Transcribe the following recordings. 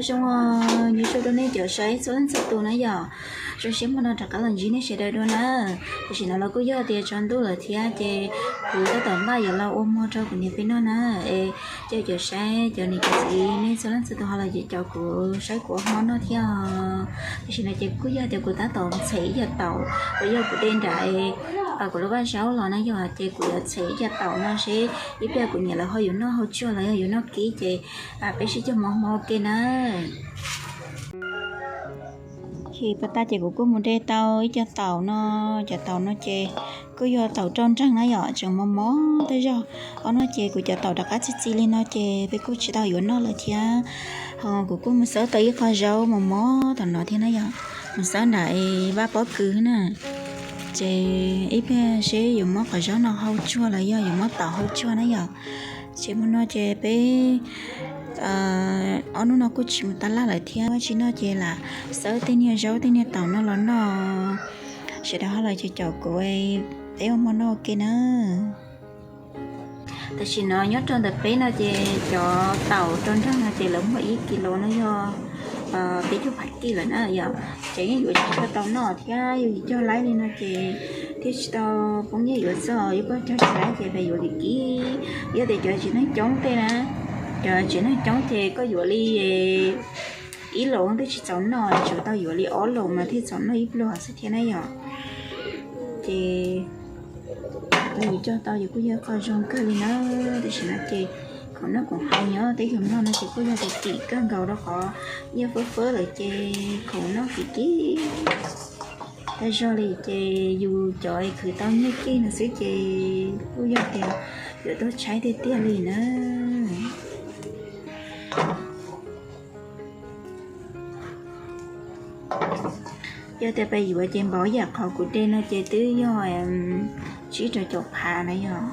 Zoo, nyob zoo rau nej cov saib txhua leej txhua tus na yom. Zoo siab hmo no rov qab los ntsib nej sawv daws dua na. Tam sim no los kuj yog tias tsaus ntuj lawm thiab ces kuv tab tom npaj yuav los ua hmo rau kuv niam peb noj na. Es cov saib, cov niam cov txiv nej txhua leej txhua tus ho los caum kuv saib kuv ua hmo noj thiab. Tam sim no ces kuj yog tias kuv tab tom ntxhe ib co taum uas yog kuv de nram kuv lub vaj zaub los na yom, ces kuv yuav ntxhe ib co taum no seb ib pliag kuv niam lawv ho yuav noj hauv tsuag los yog yuav noj kib ces peb sib cog mov hmo ua ke na. Ces pas tas ces kuv kuj mus de tau ib co taum no, cov taum no ces kuj yog taum rau nreeg na yom, tseem mos mos tej zog. Ob no ces kuv cov taum rov qab txi txiv li no ces peb kuj tsis tau yuav noj lawm thiab. Ho kuv kuj mus xawb tau ib qho zaub mos mos tom no thiab na yom, mus xawb nram vaj pob kws na. Ces ib pliag seb yuav muab qhov zaub no hau tsuag los yog yuav muab taum hau tsuag na yom. Ces hmo no ces peb ob hnub no kuj tsis mus taj laj lawm thiab, ua tsis noj ces lam xawb tej niag zaub tej niag taum no los noj. Sawv daws ho los caum kuv peb ua hmo noj ua ke na. Tam sim no nyob rau ntawm peb no ces cov taum rau nreeg no ces lawv muag ib kis lus no yog peb caug phav kij lawm na yom. Ces yeej yuav tsis tau noj thiab, yog yus cog laib li no ces thiaj tsis tau poob nyiaj yuav txog, yog koj cog tsis laib ces peb yuav li kib. Yog tias cov tsev neeg coob tej na, cov tsev neeg coob ces koj yuav li ib lus twb tsis txaus noj, tsuas tau yuav li ob lus mas thiaj txaus noj ib pluag xwb thiab na yom. Ces yus cog tau yus kuj yog qhov zoo kawg li na. Tam sim no ces khoom noj khoom haus nyob teb chaws Nplog no ces kuj yog tias kim kawg nkaus rau qhov nyiaj fab fab lawm ces khoom noj kim kim tag zog li ces yus cov khwv tau nyiaj kij no xwb ces kuj yog tias yuav tau tshaib tiag tiag li na. Yog tias peb yuav ces npaum yam qhov kuv de no ces twb yog tsib rau caum phav na yom.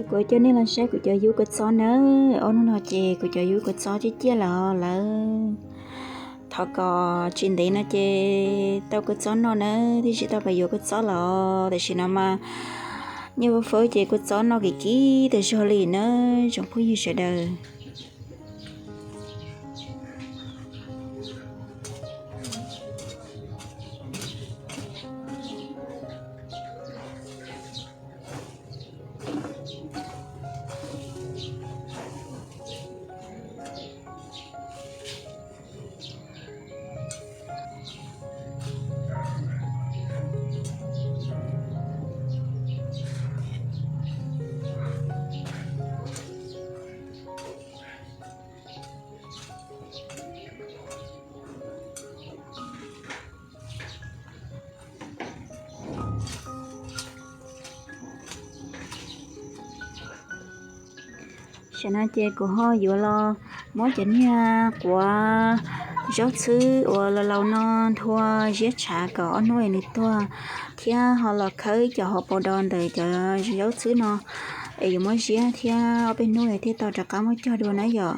Kuv coj nej los saib kuv cov yub kua txob nawb. Ob hnub no ces kuv cov yub kua txob ciaj ciaj lawm lawm. Thov kom tsis ntev no ces tau kua txob noj nawb, thiab tsis tau pes yuav kua txob los. Tam sim no mas nyiaj fawb fawb ces kua txob noj kim kim tas zog li nawb tsoom phooj ywg sawv daws. Tam sim no ces kuv ho yuav los muab cov niag quav zaub txhwb uas laus laus no nthua ziab tshav kom ob hnub es nws tuag, thiab ho los khawb cov hauv paus dos ntawm cov zaub txhwb no es yuav muab ziab thiab ob peb hnub es thiaj tau rov qab muab cog dua na yom.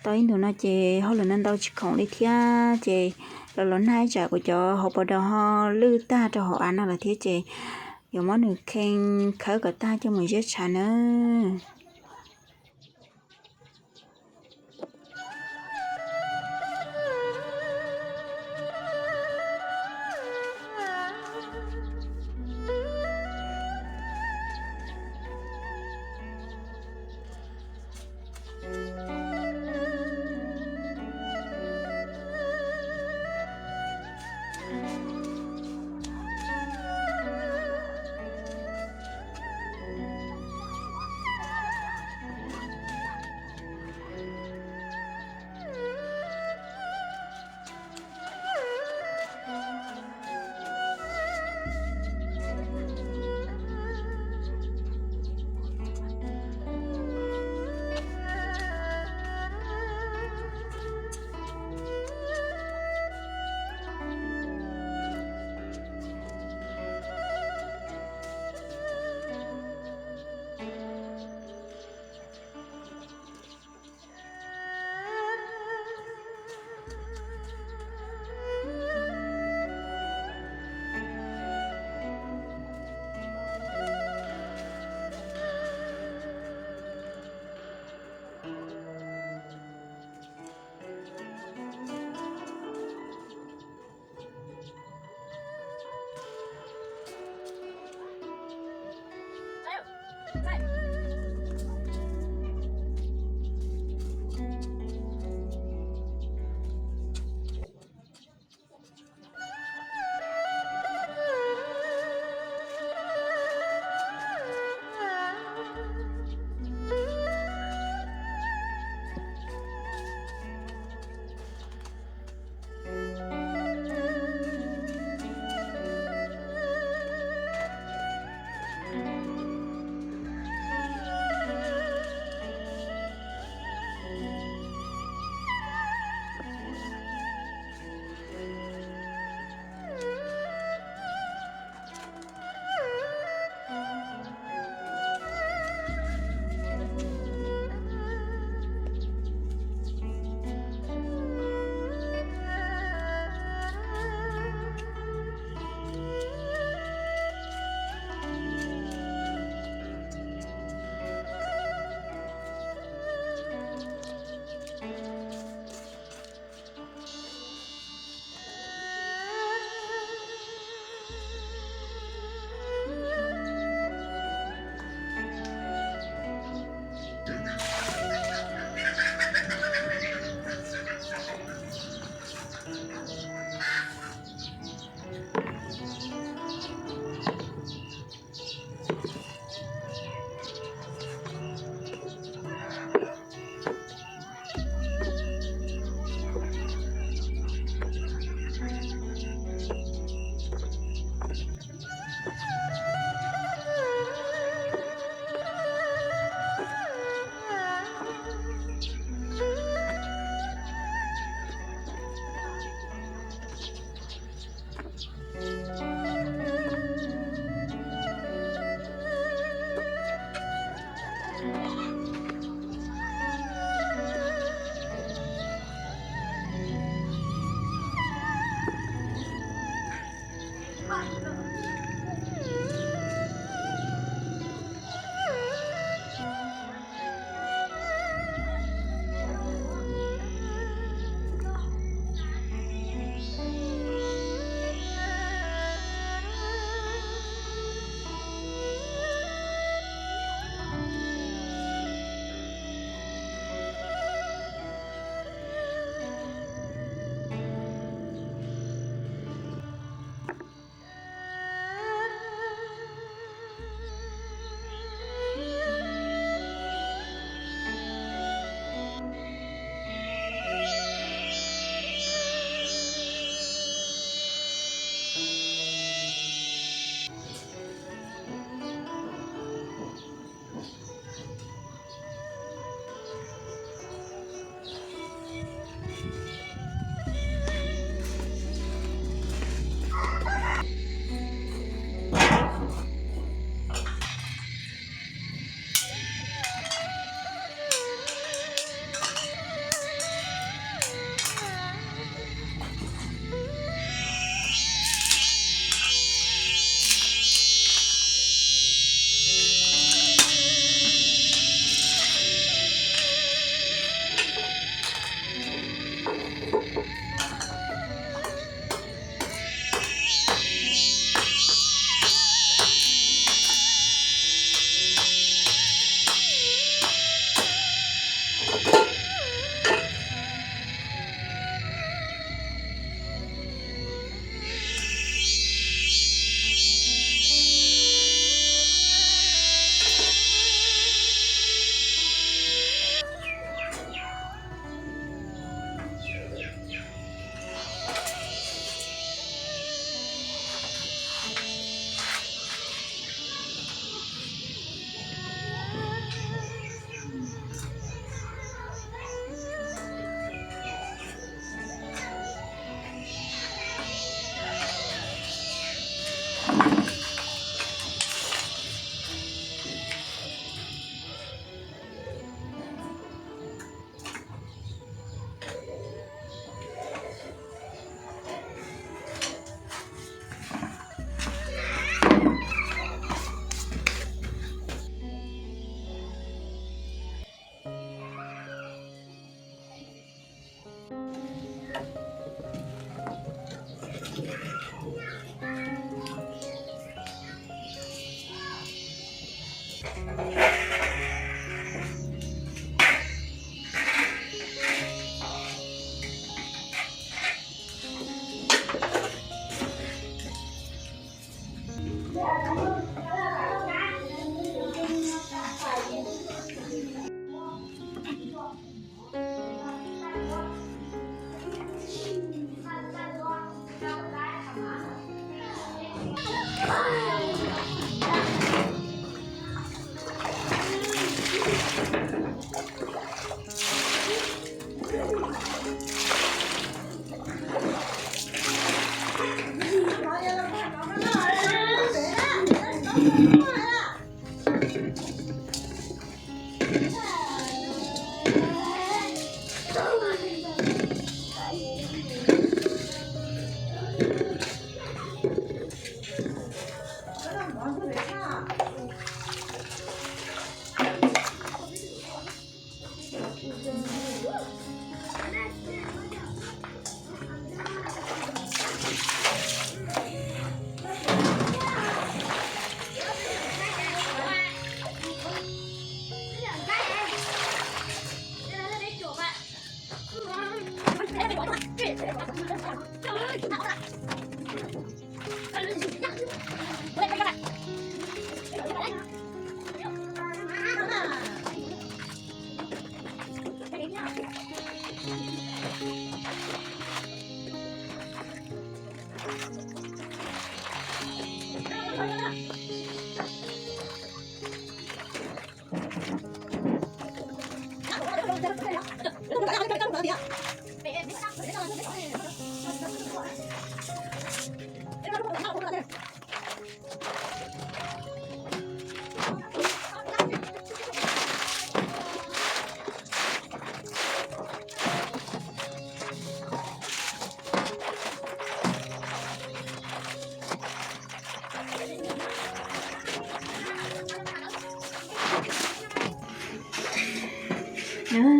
Tau ib ntus no ces hauj lwm no ntau tsis khoom li thiab ces los los nag ib tsam kuv cov hauv paus dos ho lwj tag rau hauv av no lawm thiab ces yuav muab nws khee khawb kom tag coj mus ziab tshav nawb.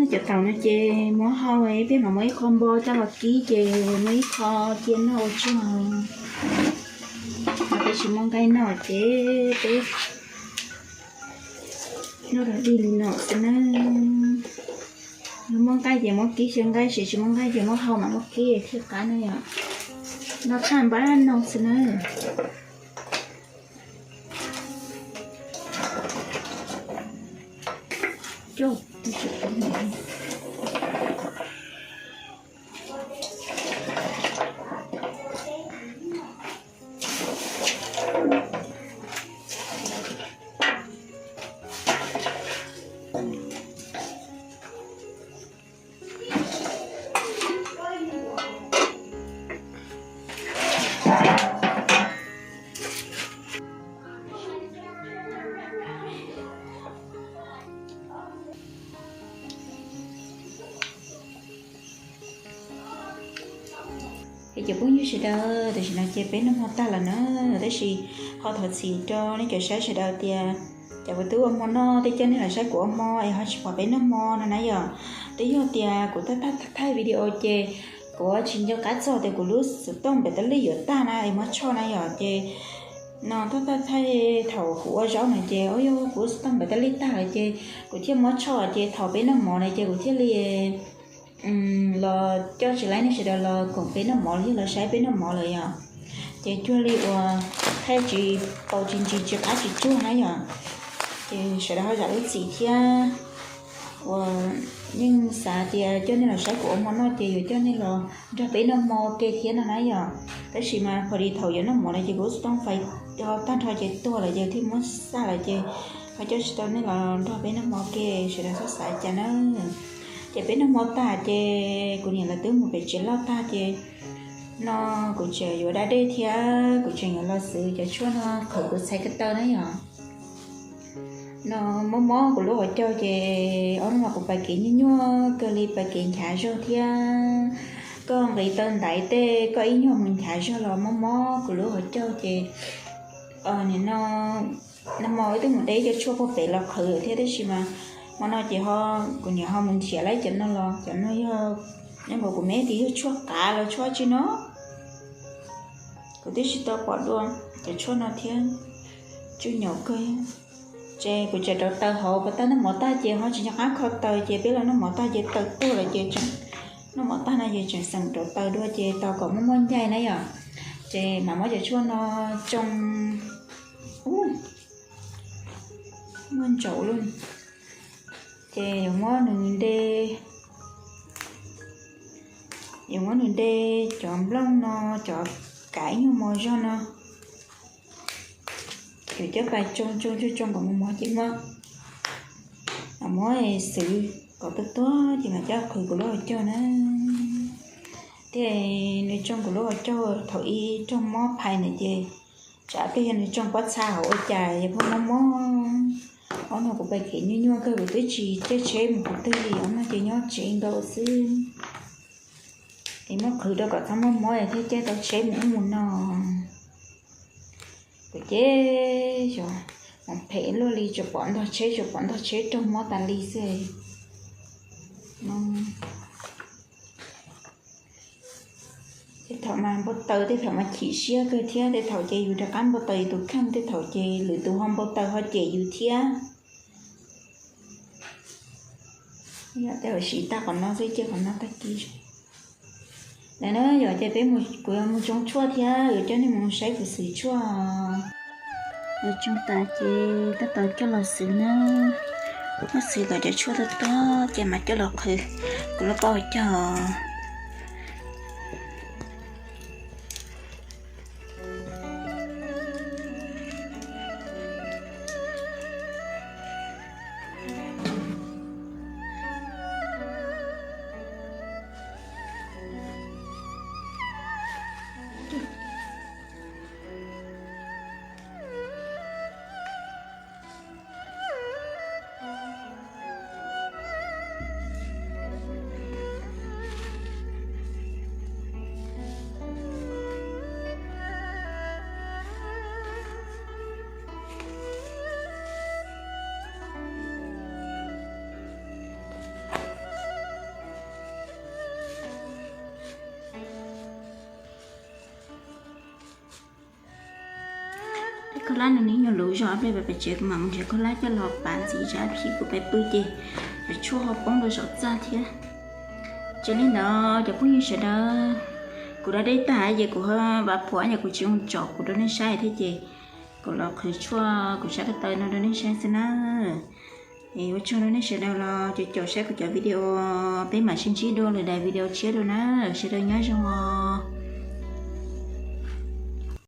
Cov taum no ces muab hau, peb mam muab ib qho npo coj los kib ces muab ib qho cia noj ua tsuag. Ho peb tsis muaj nqaij noj ces peb noj dog dig li no xwb na. Yog muaj nqaij ces muab kib xyaw nqaij, tsis muaj nqaij ces muab hau mam muab kib thiaj qab na yom. Noj thaj npab no xwb na. Es cov phooj ywg sawv daws, tam sim no ces peb noj hmo tag lawm na, tab sis ho thov txim rau nej cov saib sawv daws tias cas kuv twb ua hmo noj thiab coj nej los saib kuv ua hmo es ho tsis pom peb noj hmo no na yom. Twb yog tias kuv thaij thaij video ces kuv tsis nco qab txog tias kuv lub xov tooj npam tas lij yuav tag na es muab tshoj na yom. Ces no thaij thaij thaij thaum kuv ua zaub no ces yog kuv lub xov tooj npam tas lij tag lawm ces kuv thiaj muab tshoj ces thaum peb noj mov na ces kuv thiaj li los coj tsis laib nej sawv daws los koom peb noj mov los yog los saib peb noj mov lawm yom. Ces cuag li uas thaij tsis paus tsis ntsis tsis qab tsis tsuag na yom. Ces sawv daws ho zam lub txim thiab uas yeej xav tias coj nej los saib kuv ua hmo noj ces yuav coj nej los nrog peb noj hmo ke thiab no na yom. Tab sis mas pho li thaum yuav noj mov lawm ces kuv lub xov tooj fais tag nrho ces tuag lawm ces thiaj muab xaj lawm ces ho coj tsis tau nej los nrog peb noj hmo ke, sawv daws txhob xav cas na. Ces peb noj hmo tag ces kuv niam lawv twb mus pem tsev loj tag ces no kuv tseem yuav da dej thiab kuv tseem yuav los xwb cov tshuaj no qhwv kuv txhais ko taw na yom. No mob mob kuv lub hauv caug ces ob hnub no kuv pas kev nyuaj nyuaj kawg li, pas kev nchav zog thiab. Koj nqis taw ntaiv tej koj ib nyuag mus nchav zog los mob mob kuv lub hauv caug ces nim no nag hmo wb twb mus de ib co tshuaj puag pem los qhwv thiab tab sis mas hmo no ces ho kuv niam ho mus nrhiav lawm cov no los cov no yog, nkaus kuv meb tias yog tshuaj qav los tshuaj tsi no. Kuv twb tsis tau pom dua cov tshuaj no thiab, tsw nyaum kawg. Ces kuv tseem rauv taws hauv, pas tag noj mov tag ces ho tsis nco qab kho taws ces peb los noj mov tag ces taws tuag lawm ces tseem, noj mov tag no ces tseem xeem rauv taws dua ces tos kom muaj muaj ncaig na yom. Ces mam muab cov tshuaj no tsoo, muaj ntsaum lub, ces yuav muab nws de, yuav muab nws de cov nplooj no, cov kav ib nyuag mov zog no, yuav coj pais tsoo tsoo tsoo tsoo kom mos mos ces muab, muab xwv kom tuag tuag ces mam coj qhwv kuv lub hauv caug na. Thiab nws tsoo kuv lub hauv caug thaum ib raug mob phais ntawd ces tsam twg yog nws tsoo pob txha hauv ua cas yog pheej mob mob. Ob no kuv pais kev nyuaj nyuaj kawg kuv twb tsis caij tsheb mus qhov twg li, ob no ces nyob tsev nkaus xwb. Es muab qhwv rau kom txhob mob mob thiaj caij tau tsheb mus ub mus no. Kuv ces xyov, mus phem luaj li, tsuas pom ntog tsheb, tsuas pom ntog tsheb raug mob tas li xwb. Tej thaum mas npau taws tej thaum mas chim siab kawg thiab, tej thaum ces yus rov qab npau taws yus tus kheej, tej thaum ces lwm tus ho npau taws ho cem yus thiab. Yog tej uas siv tag qhov no xwb, cia qhov no tag kis. Ntawd na yom, ces peb, kuv yuav mus tsoo tshuaj thiab yuav coj nej mus saib kuv xwv tshuaj. Yuav tsoo tas ces tab tom coj los xwv na. Muab xwv kom cov tshuaj tuag tuag ces mam coj los qhwv kuv lub pob hauv caug. Ib khaub hlab nws nim nyuag luv zog, ob pliag pem pem tsev kuv mam mus nrhiav khaub hlab coj los pav ntxiv, tsam ib pliag kuv pais pw ces cov tshuaj ho poob rau saum txaj thiab. Ces li ntawd cov phooj ywg sawv daws, kuv da dej tag ces kuv ho vav phuam ces kuv tsis zoo tsom kuv rau nej saib thiab ces kuv los qhwv tshuaj kuv sab ko taw no rau nej saib xwb na. Es ua tsaug rau nej sawv daws los caum caum saib kuv cov video, peb mam sib ntsib dua lwm daim video tshiab dua na, sawv daws nyob zoo os.